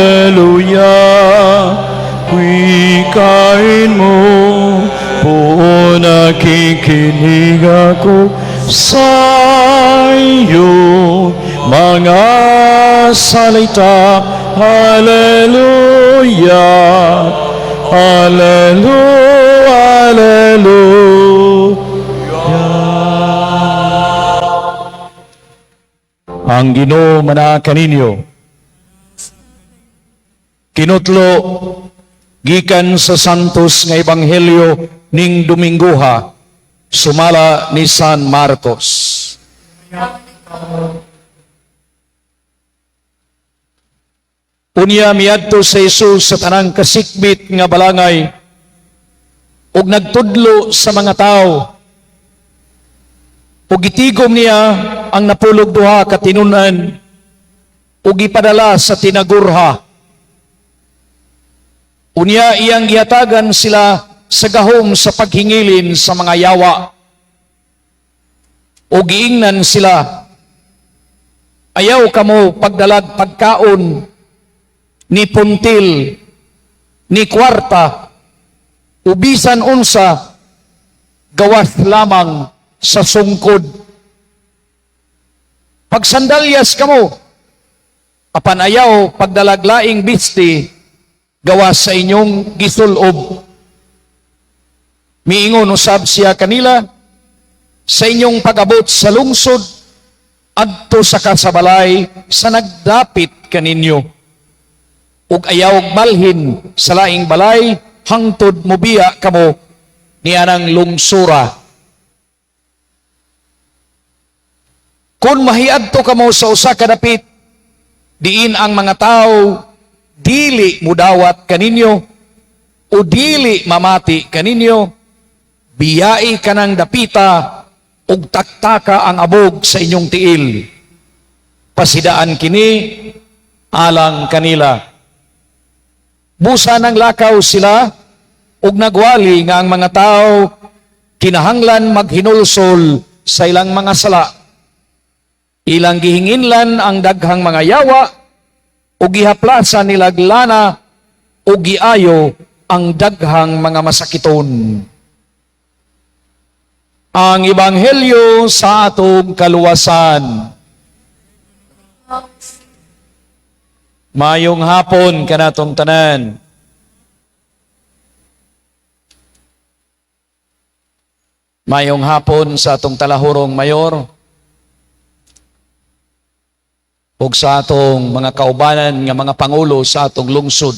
Hallelujah. Wikain mo, buo nakikinig ako sa iyong mga salita. Hallelujah, Hallelujah, Hallelujah. Ang Ginoo manaa kaninyo. Kinutlo gikan sa Santos nga Ebanghelyo ning Domingoha sumala ni San Marcos. Unya miadto sa Jesus sa tanang kasikbit nga balangay ug nagtudlo sa mga tawo. Ug gitigom niya ang 12 ka tinun-an ug gipadala sa tinagurha. Unya iyang gihatagan sila sa gahom sa paghingilin sa mga yawa. Ug giingnan sila, "Ayaw kamo pagdalag pagkaon, ni puntil, ni kwarta, o bisan unsa, gawas lamang sa sungkod. Pagsandalyas kamo, apan ayaw pagdalag laing bisti, gawas sa inyong gisulob." Miingon usab siya kanila, "Sa inyong pag-abot sa lungsod, adto sa kasabalay sa nagdapit kaninyo. Ug ayaw balhin sa laing balay hangtod mobiya kamo nianang lungsura. Kung mahiadto kamo sa usa ka dapit diin ang mga tawo dili mudawat kaninyo o dili mamati kaninyo, biyai kanang dapita ug taktaka ang abog sa inyong tiil. Pasidaan kini alang kanila." Busa ng lakaw sila ug nagwali nga ang mga tao kinahanglan maghinulsol sa ilang mga sala. Ilang gihinginlan ang daghang mga yawa ug gihaplasan nilag lana ug giayo ang daghang mga masakiton. Ang Ebanghelyo sa atong kaluwasan. Mayong hapon kanatong tanan. Mayong hapon sa atong talahurong mayor ug sa atong mga kaubanan nga mga pangulo sa atong lungsod.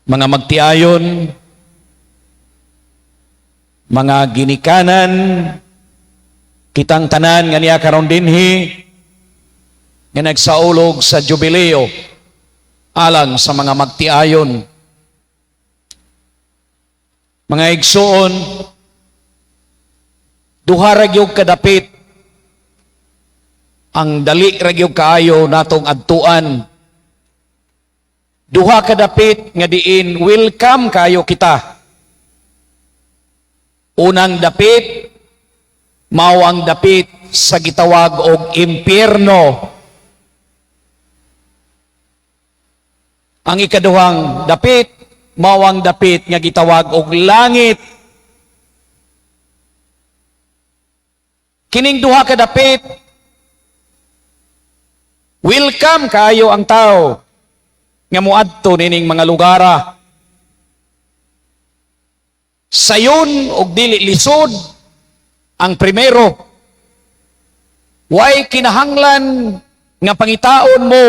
Mga magtiayon, mga ginikanan, kitang tanan nga niya karon dinhi nga nagsaulog sa jubileo alang sa mga magtiayon. Mga igsuon, duha ra gyud kadapit ang dali ra gyud kaayo natong adtuan. Duha kadapit nga diin welcome kayo kita. Unang dapit mao ang dapit sa gitawag og impyerno. Ang ikaduhang dapit mao ang dapit nga gitawag og langit. Kining duha ka dapit, welcome kayo ang tao nga moadto nining mga lugara. Sayon og dili lisod ang primero. Way kinahanglan nga pangitaon mo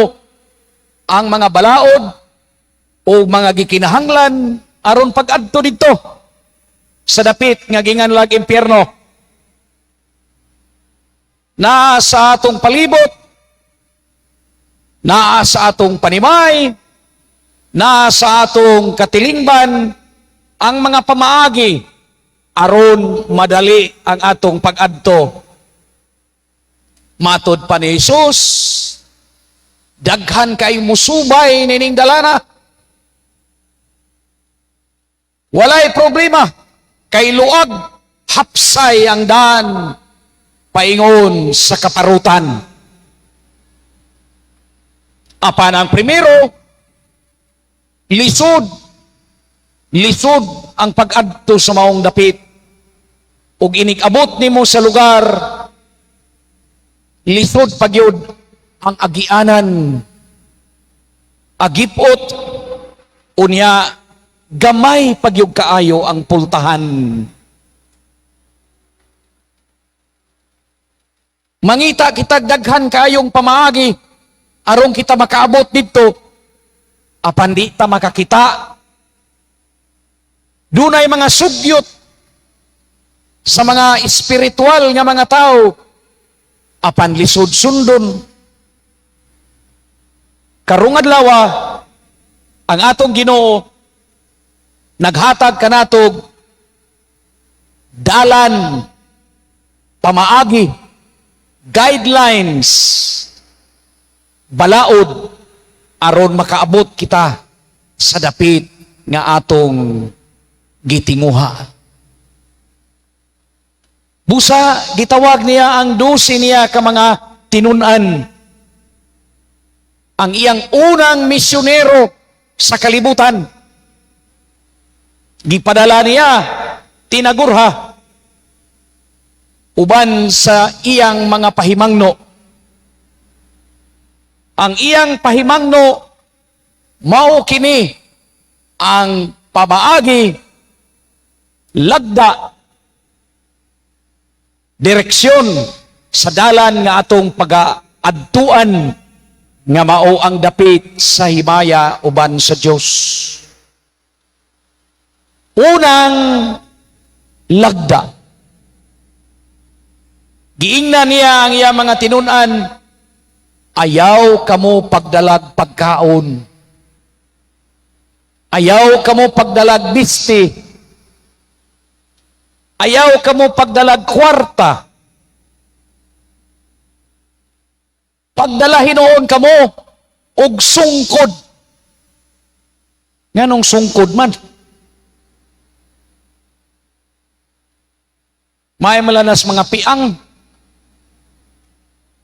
ang mga balaod o mga gikinahanglan aron pag-adto didto sa dapit nga ginganlag impyerno. Naa sa atong palibot, naa sa atong panimay, naa sa atong katilingban ang mga pamaagi aron madali ang atong pag-adto. Matod pa ni Jesus, daghan kay musubay nining dalana. Walay problema, kay luag hapsay ang daan paingon sa kaparutan. Apan ang primero, lisod. Lisod ang pag-adto sa maong dapit. Ug inig-abot nimo sa lugar, lisod pagyud ang agianan. Agipot, unya gamay pagyud kaayo ang pultahan. Mangita kita daghan kaayong pamaagi aron kita makaabot didto, apan di ta makakita. Dunay mga sugyot sa mga espiritual nga mga tao, apan lisod sundon. Karong adlaw, ang atong Ginoo naghatag kanatog dalan, pamaagi, guidelines, balaod aron makaabot kita sa dapit nga atong gitinguha. Busa gitawag niya ang 12 niya ka mga tinun-an. Ang iyang unang misyonero sa kalibutan. Gipadala niya tinagurha uban sa iyang mga pahimangno. Ang iyang pahimangno mao kini ang pamaagi, lagda, direksyon sa dalan nga atong pagaadtuan nga mao ang dapit sa himaya uban sa Dios. Unang lagda. Giingnan niya ang iyang mga tinun-an, "Ayaw kamo pagdalag pagkaon. Ayaw kamo pagdalag bisti. Ayaw kamo pagdalag kwarta. Pagdala hinuon kamo og sungkod." Nganong sungkod man? May malanas mga piang.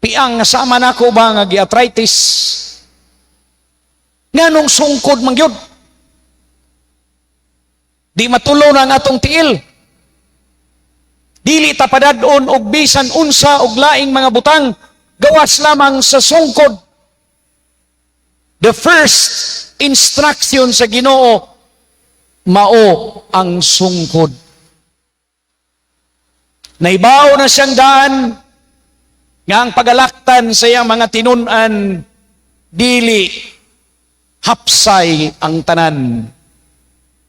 Piang nga sama nako ba nga gi-arthritis. Nganong sungkod man gyud? Di matulo na ang atong tiil. Dili ta padad-on og bisan unsa og laing mga butang gawas lamang sa sungkod. The first instruction sa Ginoo mao ang sungkod. Naibaw na siyang daan nga ang pagalaktan sa iyang mga tinun-an, dili hapsay ang tanan.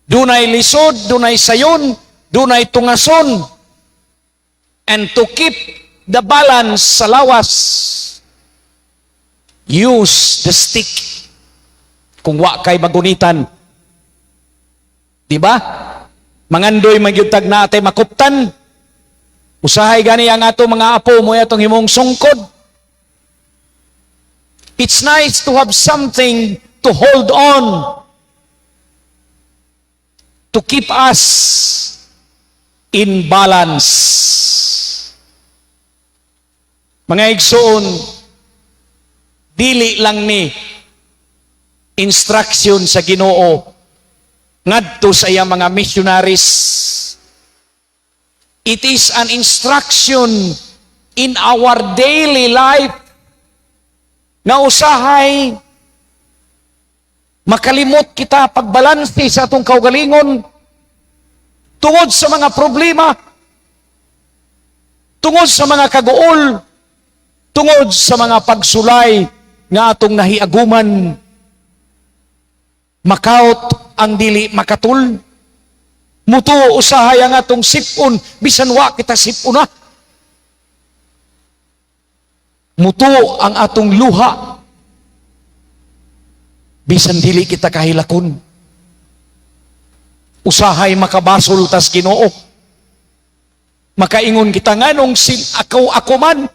Dunay lisod, dunay sayon, dunay tungason. And to keep the balance sa lawas, use the stick. Kung wa kay magunitan. Di ba? Mangandoy magyutag na atay makuptan. Usahay gani ang ato mga apo mo atong himong sungkod. It's nice to have something to hold on, to keep us in balance. Mga igsoon, dili lang ni instruction sa Ginoo ngadto sa iyang mga missionaries. It is an instruction in our daily life nga usahay makalimot kita pagbalanse sa atong kaugalingon tungod sa mga problema, tungod sa mga kaguol, tungod sa mga pagsulay nga atong nahiaguman. Makaut ang dili makatul. Mutuo usahay ang atong sipon bisan wa kita sipon na. Mutuo ang atong luha bisan dili kita kahilakon. Usahay makabasol tas Ginoo. Makaingon kita, nganong ako ako man,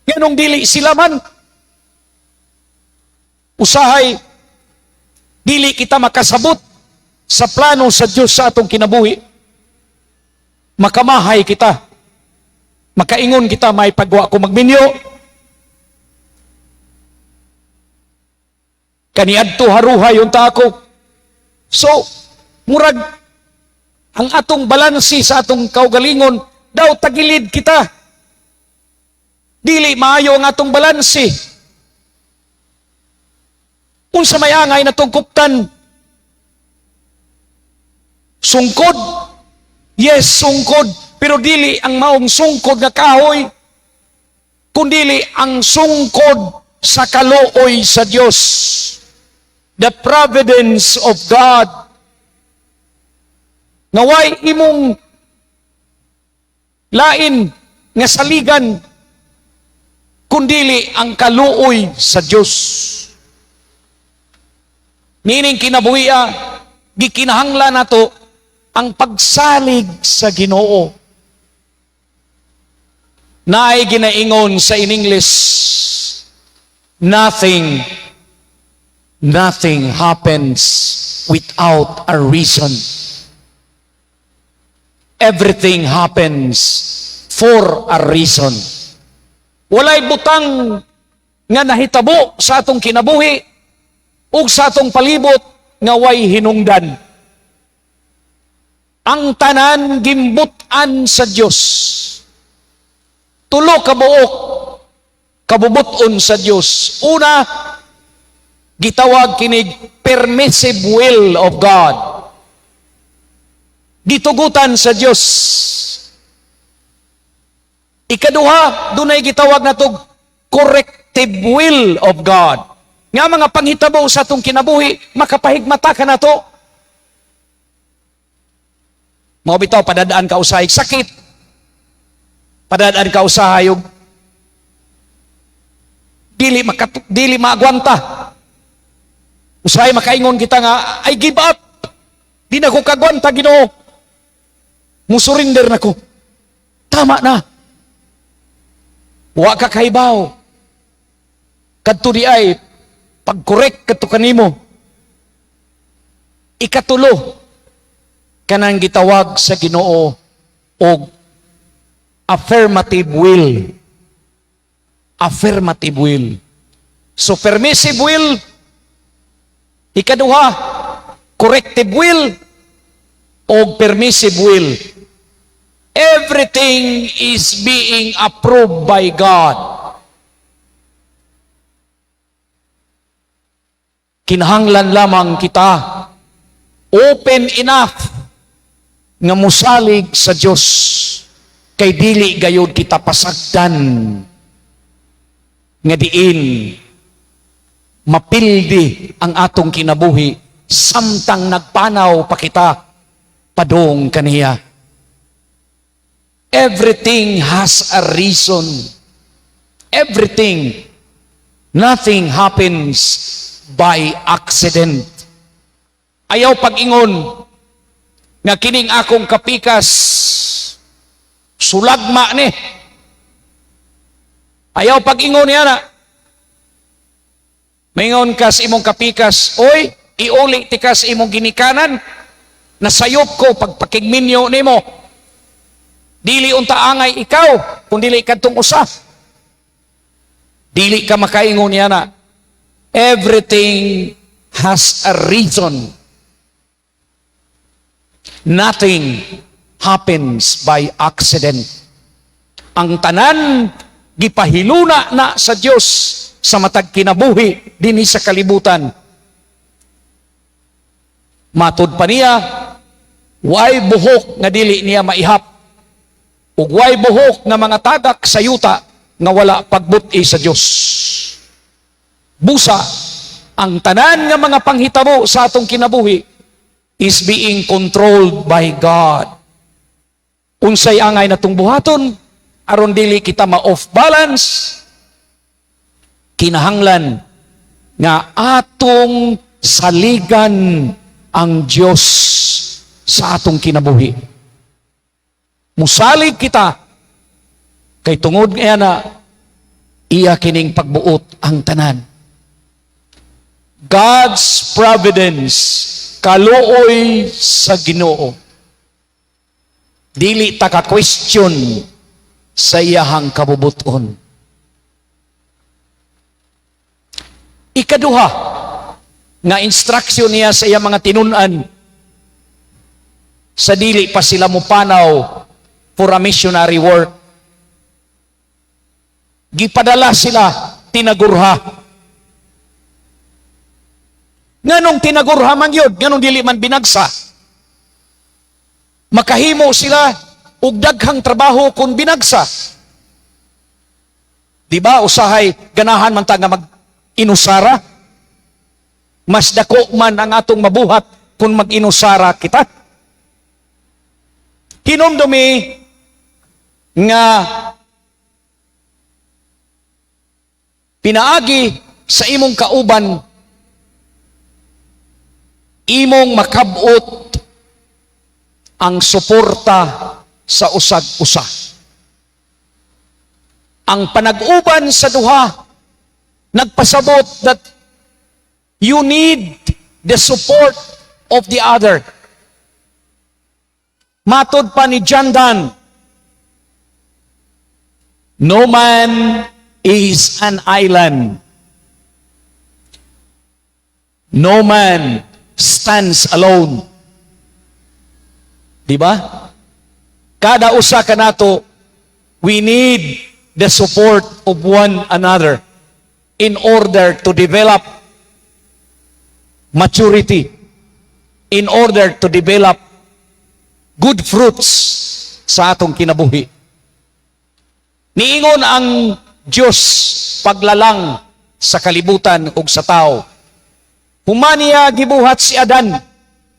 nganong dili sila man? Usahay dili kita makasabot sa plano sa Dios sa atong kinabuhi. Makamahay kita. Makaingon kita, may pagwa ko magminyo. Kaniadto haruhay unta ako. So, murag ang atong balansi sa atong kaugalingon daw tagilid kita. Dili maayo ang atong balansi. Unsa may angay natong kuptan? Sungkod. Yes, sungkod. Pero dili ang maong sungkod nga kahoy, kundili ang sungkod sa kaluoy sa Dios. The providence of God. Naway imong lain nga saligan kundili ang kaluoy sa Dios. Niining kinabuhia, gikinahanglan nato ang pagsalig sa Ginoo. Naay ginaingon sa in English, "Nothing happens without a reason. Everything happens for a reason." Walay butang nga nahitabo sa atong kinabuhi ug sa atong palibot nga way hinungdan. Ang tanan gimbut-an sa Dios. Tulo ka buok kabubut-on sa Dios. Una, gitawag kinig permissive will of God. Gitugutan sa Dios. Ikaduha, dunay gitawag natog corrective will of God. Nga mga panghitabo sa atong kinabuhi, makapahigmata ka nato. Mao bitaw padadaan ka usahay sakit. Padadaan ka usahay og dili maagwanta. Usahay makaingon kita nga, "I give up. Di na ko kagwanta, Ginoo. Musurrender na ko. Tama na." Wa ka kahibaw. Kadto di ay pag-correct kadto kanimo. Ikatulo, kanang gitawag sa Ginoo og affirmative will. Affirmative will. So permissive will, ikaduha, corrective will, o permissive will. Everything is being approved by God. Kinahanglan lamang kita open enough nga musalig sa Dios kay dili gayud kita pasagdan nga diin mapildi ang atong kinabuhi samtang nagpanaw pa kita padung kaniya. Everything has a reason. Everything. Nothing happens by accident. Ayaw pag-ingon nga kining akong kapikas sulagma ni. Ayaw pag-ingon niya na. Maingon ka sa imong kapikas, "Oy, iuli tika sa imong ginikanan, nasayop ko pagpakigminyo nimo. Dili unta angay ikaw, kung dili kadtong usa." Dili ka makaingon niya na. Everything has a reason. Nothing happens by accident. Ang tanan gipahiluna na sa Dios sa matag kinabuhi dinhi sa kalibutan. Matud pa niya, way buhok nga dili niya maihap ug way buhok nga mga tagak sa yuta nga wala pagbuti sa Dios. Busa, ang tanan nga mga panghitabo sa atong kinabuhi is being controlled by God. Unsay angay natong buhaton aron dili kita ma-off balance? Kinahanglan nga atong saligan ang Dios sa atong kinabuhi. Musalig kita kay tungod nga na iya kining pagbuot ang tanan. God's providence, kaluoy sa Ginoo. Dili ta ka question sa iyahang kabubuton. Ikaduha, Nga instruction niya sa iyang mga tinun-an sa dili pa sila mupanaw for a missionary work. Gipadala sila tinagurha. Nganong tinagurha man yun? Nganong dili man binagsa? Makahimo sila og daghang trabaho kung binagsa. Di ba usahay ganahan man ta nga mag inusara? Mas dako man ang atong mabuhat kung mag-inusara kita. Hinumdumi nga pinaagi sa imong kauban, imong makabot ang suporta sa usag-usa. Ang panag-uban sa duha nagpasabot that you need the support of the other. Matod pa ni John Donne, "No man is an island. No man stands alone." Di ba? Kada usa kanato, we need the support of one another in order to develop maturity, in order to develop good fruits sa atong kinabuhi. Niingon ang Diyos paglalang sa kalibutan ug sa tao. Human niya gibuhat si Adan,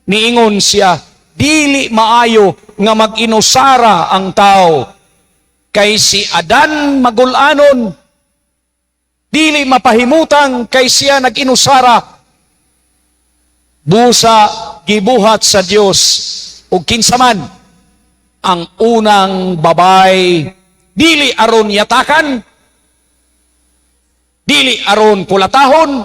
niingon siya, "Dili maayo nga mag-inusara ang tao." Kay si Adan magulanon, dili mapahimutang kay siya nag-inusara. Busa gibuhat sa Dios ug kinsa man ang unang babay, dili aron yatakan, dili aron kulatahon,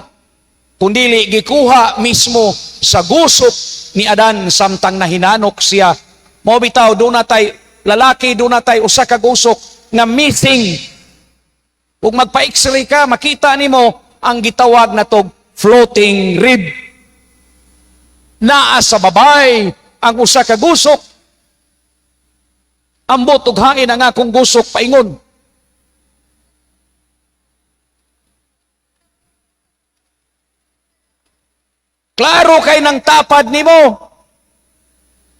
kundili gikuha mismo sa gusok ni Adan samtang nahinanok siya. Mao bitaw duna tay lalaki, duna tay usa ka gusok nga missing. Ug magpa-X-ray ka, makita nimo ang gitawag natog floating rib. Naa sa babay ang usa ka gusok. Ambot og hain ang akong gusok paingon. Klaro kay nang tapad nimo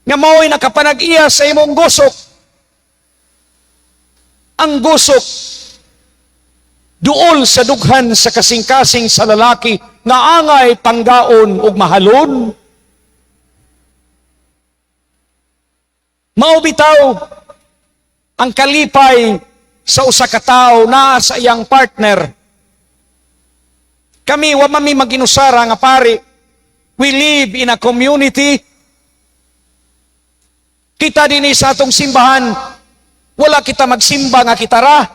nga mao'y nakapanag-iya sa imong gusok. Ang gusok duol sa dughan sa kasing-kasing sa lalaki nga angay panggaon ug mahalon. Mao bitaw ang kalipay sa usa ka tawo naa sa iyang partner. Kami, wa man mi maginusara nga pari. We live in a community. Kita dinhi sa atong simbahan, wala kita magsimba nga kita ra.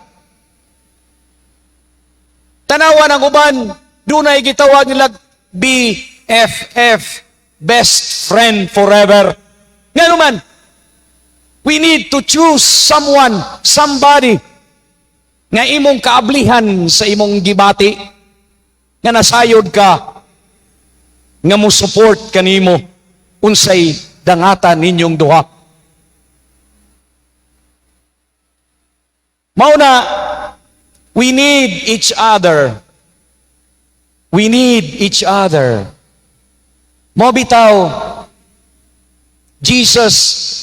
Tanawa ng uban, dunay gitawag nila BFF, best friend forever. Nga naman, we need to choose someone, somebody, nga imong kaablihan sa imong gibati, nga nasayod ka, nga mo support kanimo unsay dangatan ninyong duha. Mao na, we need each other. We need each other. Mao bitaw, Jesus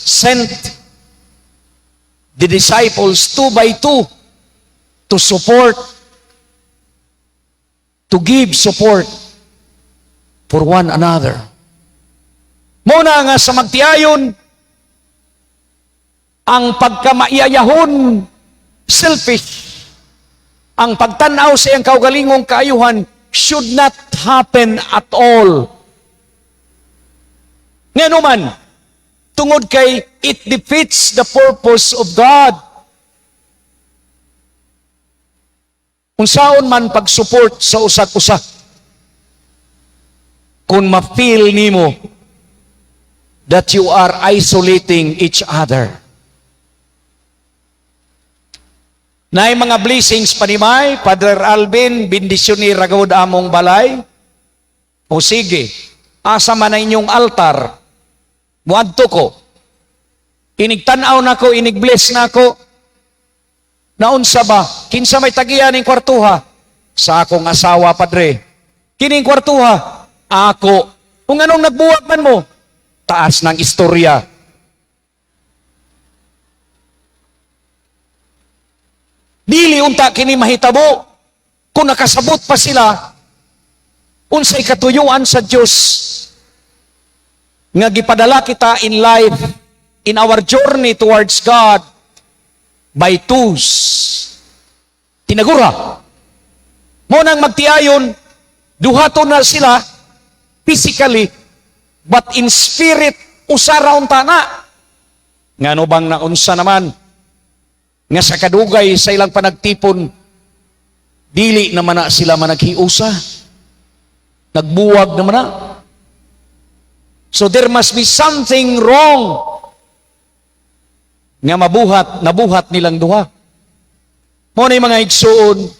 sent the disciples two by two to support, to give support for one another. Mao na nga sa magtiayon, ang pagkamaiyayahon, selfish, ang pagtanaw sa iyang kaugalingong kaayuhan should not happen at all. Nga naman, tungod kay it defeats the purpose of God. Unsaon man pag-support sa usag-usa, kung ma-feel nimo that you are isolating each other. Naay mga blessings panimay, Father Alvin, bendisyon ni ragod among balay. O sige, asa man na inyong altar, muadto ko. Inigtanaw nako, inig-bless nako. Naunsa ba? Kinsa may tagiya ning kwartuha? Sa akong asawa, padre. Kining kwartuha? Ako. Kung anong nagbuwag man mo? Taas ng istorya. Dili unta kini mahitabo. Kung nakasabot pa sila, unsay katuyuan sa Dios nga gipadala kita in life, in our journey towards God, by twos. Tinagura. Mo nang magtiayon, duhato na sila physically, but in spirit, usara unta na. Ngano bang naunsa naman nga sa kadugay sa ilang panagtipon, dili naman na sila managhiusa? Nagbuwag naman na. So there must be something wrong nga mabuhat, nabuhat nilang duha. Mo na mga igsuon,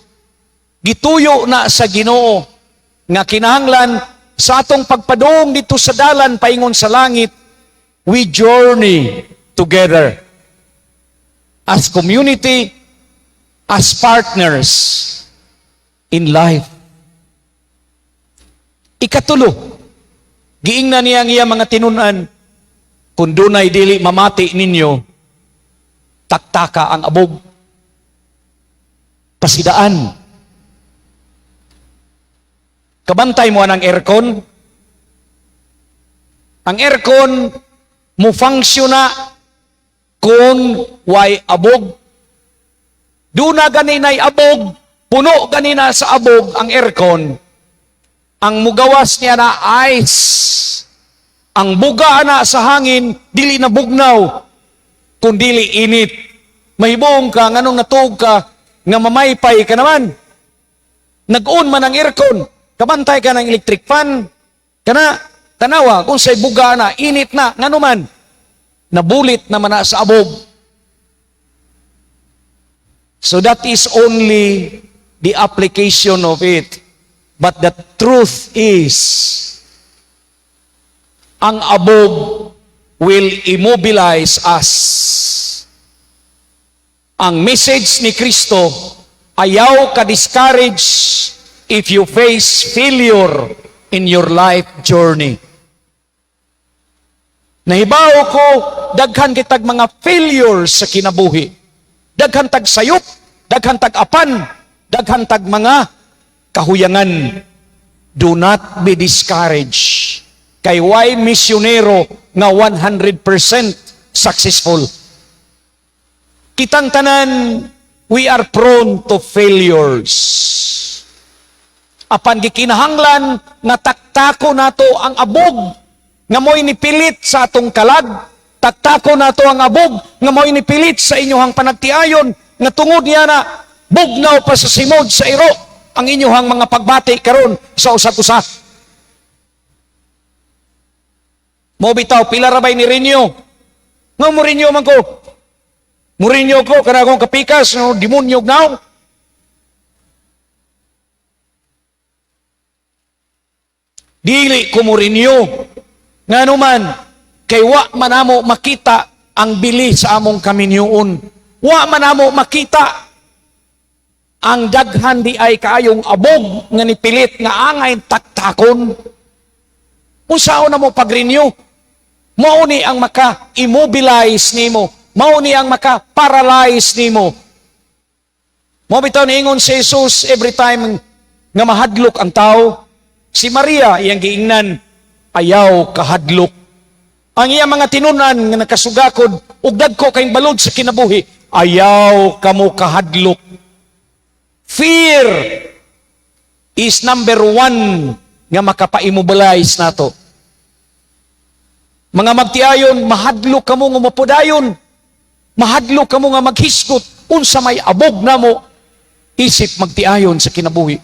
gituyo na sa Ginoo nga kinahanglan sa atong pagpadung dito sa dalan paingon sa langit, we journey together as community, as partners in life. Ikatulo, giingnan niya ang iya mga tinunan, "Kung dunay dili mamati ninyo, taktaka ang abog." Pasidaan. Kabantay mo ang aircon. Ang aircon mo function na kung way abog. Duna gani nay abog, puno gani na sa abog ang aircon. Ang mugawas niya na ice. Ang buga na sa hangin, dili na bugnaw, kung dili init. Mahibong ka, nganong natuog ka, nga mamaypay ka naman. Nag-on man ang aircon, kabantay ka ng electric fan, kana, tanawa, kung sa'y buga na, init na, ngano man, nabulit naman na sa abog. So that is only the application of it. But the truth is, ang abog will immobilize us. Ang message ni Kristo, ayaw ka discourage if you face failure in your life journey. Nahibaw ko, daghan kitag mga failures sa kinabuhi. Daghan tag sayop, daghan tag apan, daghan tag mga kahuyangan. Do not be discouraged. Kay way misyonero nga 100% successful? Kitang tanan, we are prone to failures. Apan gikinahanglan nga taktako nato ang abog nga mo'y nipilit sa atong kalag, taktako nato ang abog nga mo'y nipilit sa inyohang panagtiayon, nga tungod niya na bugnaw pa sa simod sa iro ang inyohang mga pagbati karon sa usag usa. Mo bitaw, pila ra bay ni renew? Nga mo renew man ko. Mo renew ko kana akong kapikas no demonyo now. Dili ko mo renew. Ngano man, kay wa man amo makita ang bili sa among kaminyoon. Wa man amo makita ang daghan di ay kaayong abog nga nipilit nga angay taktakon. Unsaon na mo pag-renew? Mao ni ang maka-immobilize nimo. Mao ni ang maka-paralyze nimo. Mao bitaw niingon si Jesus every time nga mahadlok ang tao. Si Maria iyang giingnan, "Ayaw kahadlok." Ang iyang mga tinunan nga nakasugakod ug dagko kayong balod sa kinabuhi, "Ayaw kamo kahadlok." Fear is number one nga makapa-immobilize nato. Mga magtiayon, mahadlok kamo nga mapudayon. Mahadlok kamo nga maghisgot unsa may abog namo isip magtiayon sa kinabuhi.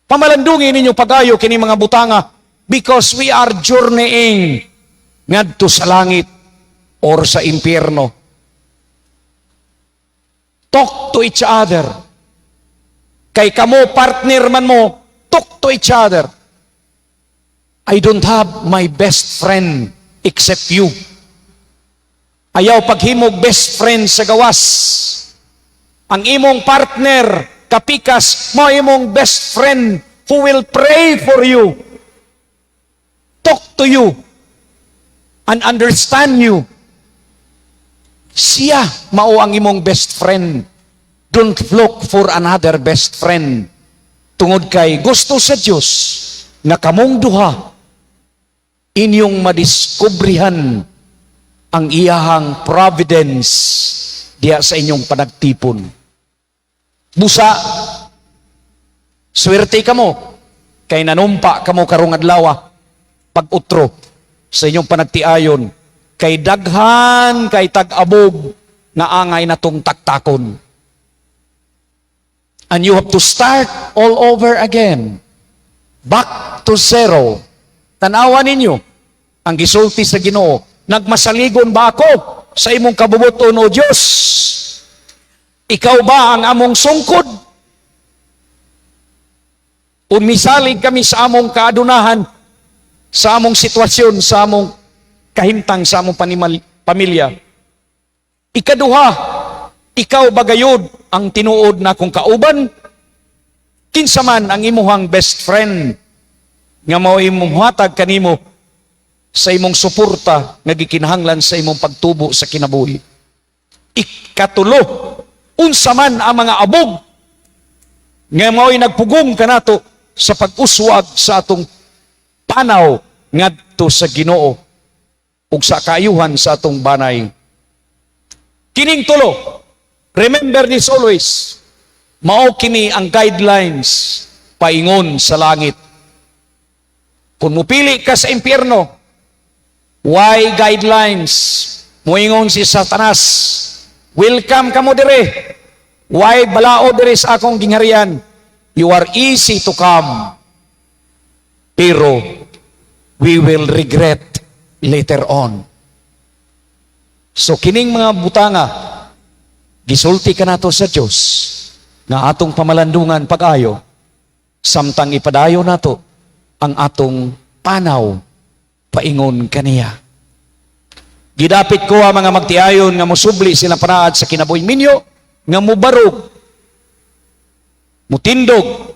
Pamalandungi ninyo pagayo kini mga butanga because we are journeying ngadto sa langit or sa impyerno. Talk to each other. Kay kamo partner man mo, talk to each other. I don't have my best friend except you. Ayaw paghimog best friend sa gawas. Ang imong partner, kapikas, mao imong best friend who will pray for you, talk to you, and understand you. Siya mao ang imong best friend. Don't look for another best friend. Tungod kay gusto sa Dios nga kamong duha inyong madiskubrihan ang iyahang providence diya sa inyong panagtipon. Busa, swerte kamo, kay nanumpa kamo karong adlaw, pag-utro sa inyong panagtiayon, kay daghan kay tag-abog nga angay natong taktakon. And you have to start all over again. Back to zero. Tanawa ninyo ang gisulti sa Ginoo. "Nagmasaligon ba ako sa imong kabubuton, O Dios? Ikaw ba ang among sungkod? Umisalig kami sa among kaadunahan, sa among sitwasyon, sa among kahimtang, sa among pamilya. Ikaduha, ikaw ba gayud ang tinuod na akong kauban? Kinsa man ang imuhang best friend nga mao imong hatag kanimo sa imong suporta nga gikinahanglan sa imong pagtubo sa kinabuhi? Ikatulo, unsa man ang mga abog nga mao'y nagpugong kanato sa pag-uswag sa atong panaw ngadto sa Ginoo ug sa kaayuhan sa atong banay? Kining tulo, remember this always, mao kini ang guidelines paingon sa langit. Kung mupili ka sa impyerno, why guidelines? Muingon si Satanas, "Welcome kamo dire. Why balao dire sa akong gingharian? You are easy to come. Pero we will regret later on." So kining mga butanga, gisulti kanato sa Dios nga atong pamalandungan pag-ayo samtang ipadayon nato ang atong panaw paingon kaniya. Gidapit ko ang mga magtiayon nga mosubli sila panaad sa kinabuhing minyo, nga mubarog, mutindog.